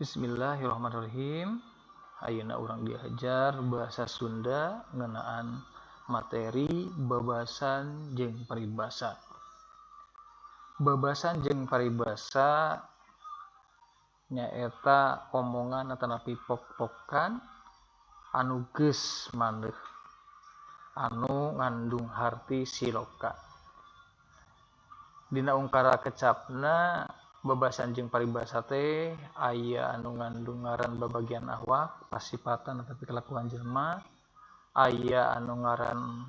Bismillahirrahmanirrahim. Ayeuna urang diajar bahasa Sunda ngeunaan materi babasan jeung paribasa. Babasan jeung paribasa nyaeta omongan atanapi pok-pokan anu geus maneuh anu ngandung harti siloka. Dina ungkara kecapna babasan jeung paribasa teh aya anu ngandung ngaran babagian awak, pasipatan ataupun kelakuan jelema, aya anu ngaran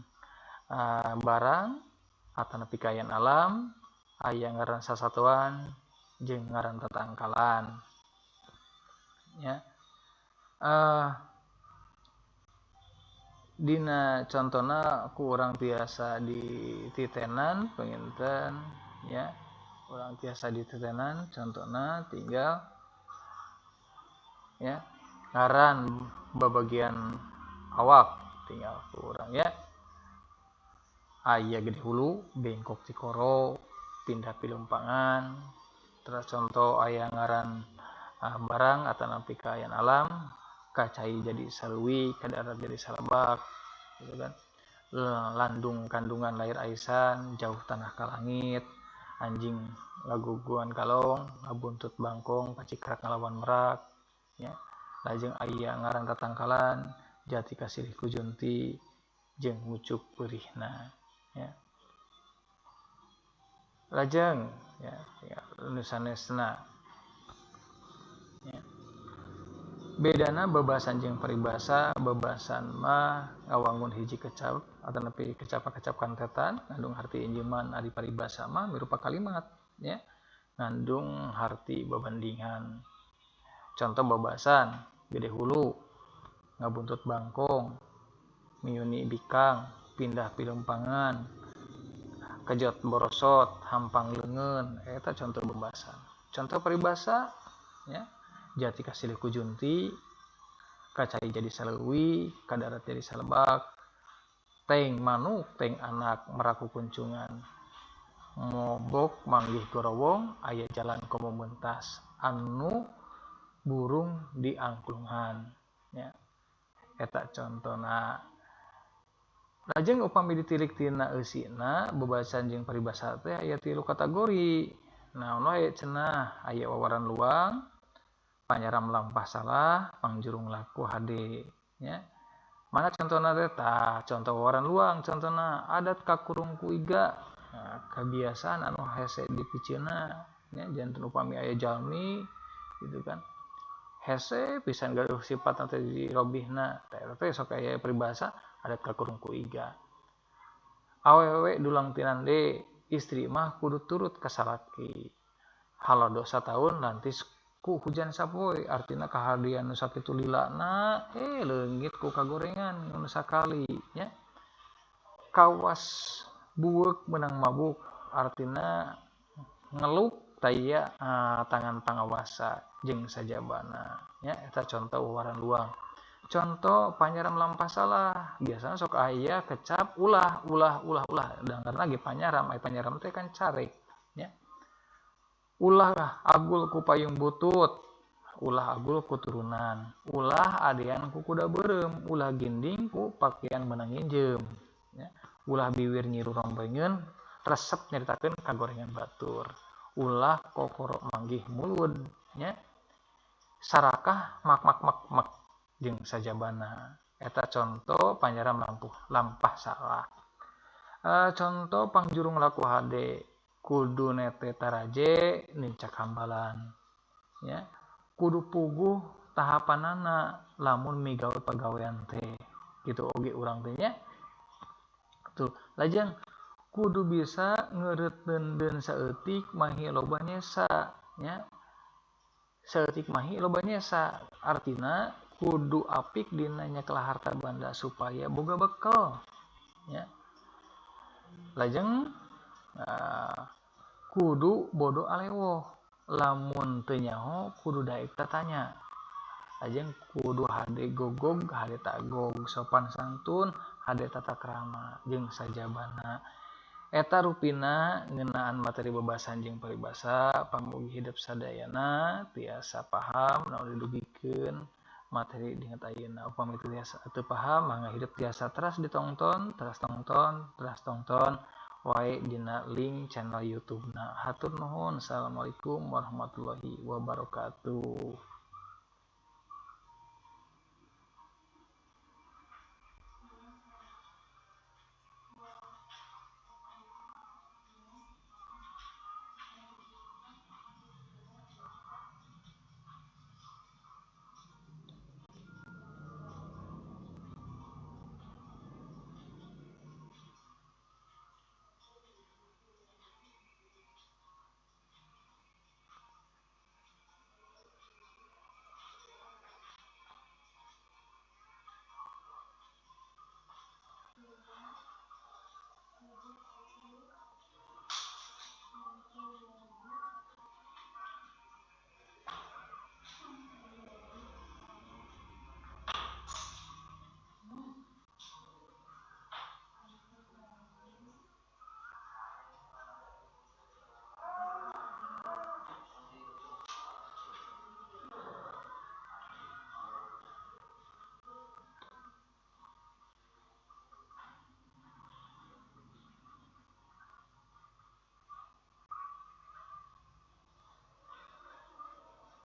barang atanapi kaayaan alam, aya ngaran sasatuan jeung ngaran tatangkalan. Ya. Dina contona ku urang tiasa dititenan panginten ya. Urang tiasa dititenan contona tinggal ya ngaran babagian awak tinggal ku urang ya. Aya gede hulu, bengkok cikoro, pindah pilumpangan. Terus contoh aya ngaran barang atanapi kaayaan alam, kacai jadi saleuwi, kadarat jadi salebak gitu kan. Landung kandungan lahir aisan, jauh tanah ka langit, anjing laguguan kalong, ngabuntut bangkong, pacikrak ngalawan merak ya. Lajeng aya ngaran tatangkalan, jati kasilih ku junti jeung mucuk peurihna ya. Lajeng ya, ya nu sanesna ya. Bedana babasan jeung paribasa, babasan mah ngawangun hiji kecap atanapi kecap-kecap kantetan ngandung harti injeman, ari paribasa mah mirupa kalimat ya, ngandung harti babandingan. Contoh babasan gede hulu, ngabuntut bangkong, miuni bikang, pindah pilumpangan, kejot borosot, hampang leungeun, eta contoh babasan. Contoh paribasa ya, jati kasilih ku junti, kacai jadi saleuwi, kadarat jadi salebak, teng manuk teng anak meraku kuncungan, mobok manggih gorowong, aya jalan komo mentas anu burung di angklungan ya. Eta contona. Lajeng upami ditilik tina eusina babasan jeung paribasa teh aya tilu kategori. Naon wae cenah, aya wawaran luang, panyaram lampah salah, pangjurung laku hade ya. Mana contona teh? Tah, contoh wawaran luang contona adat kakurung ku iga. Nah, kebiasaan anu hese dipiceuna ya, janten upami aya jalmi gitu kan. Hese pisan gaduh sifat teh dirobihna. Teh eta teh sok aya peribahasa adat kakurung ku iga. Awewe dulang tinande, istri mah kudu turut ka salaki. Halodo sataun lantis ku hujan sapoe, artina kahadian nu sakitu lilana leungit ku kagorengan nu sakali nya. Kawas bueuk meunang mabuk, artina ngeluk taya tangan pangawasa jeung sajabana nya. Eta contoh wawaran luang. Contoh panyaram lampah salah, biasana sok aya kecap ulah ulah ulah ulah, dangarna ge panyaram, aya panyaram teh kan carek nya. Ulah agul ku payung butut, ulah agul ku turunan, ulah adean ku kuda beureum, ulah ginding ku pakaian meunang nginjeum ya. Ulah biwir nyiru rompengeun, resep nyaritakeun kagorengan batur, ulah kokoro manggih mulud nya, sarakah mak mak mak mak jeung sajabana. Eta contoh panyaram lampah salah. Contoh pangjurung laku hade, kudu nete taraje nincak hambalan ya, kudu puguh tahapanana lamun migawe pagawean teh gitu oge urang teh nya. Tuh lajeng kudu bisa ngeureut deundeun saeutik mahi loba nyesa nya. Saeutik mahi loba nyesa artina kudu apik dina nyekel harta banda supaya boga bekel nya. Lajeng kudu bodo alewoh, lamun teu nyaho kudu daek tatanya. Lajeng kudu hade gogog, hade tagog, sopan santun, hade tata krama jeung sajabana. Eta rupina ngeunaan materi bebasan jeung paribasa. Pamugi hidep sadayana tiasa paham naon didugikeun materi dinget ayeuna. Upami teu tiasa teu paham mangga hidep tiasa teras ditongton, teras tongton, teras tongton wae dina link channel YouTube-na. Hatur nuhun. Assalamualaikum warahmatullahi wabarakatuh.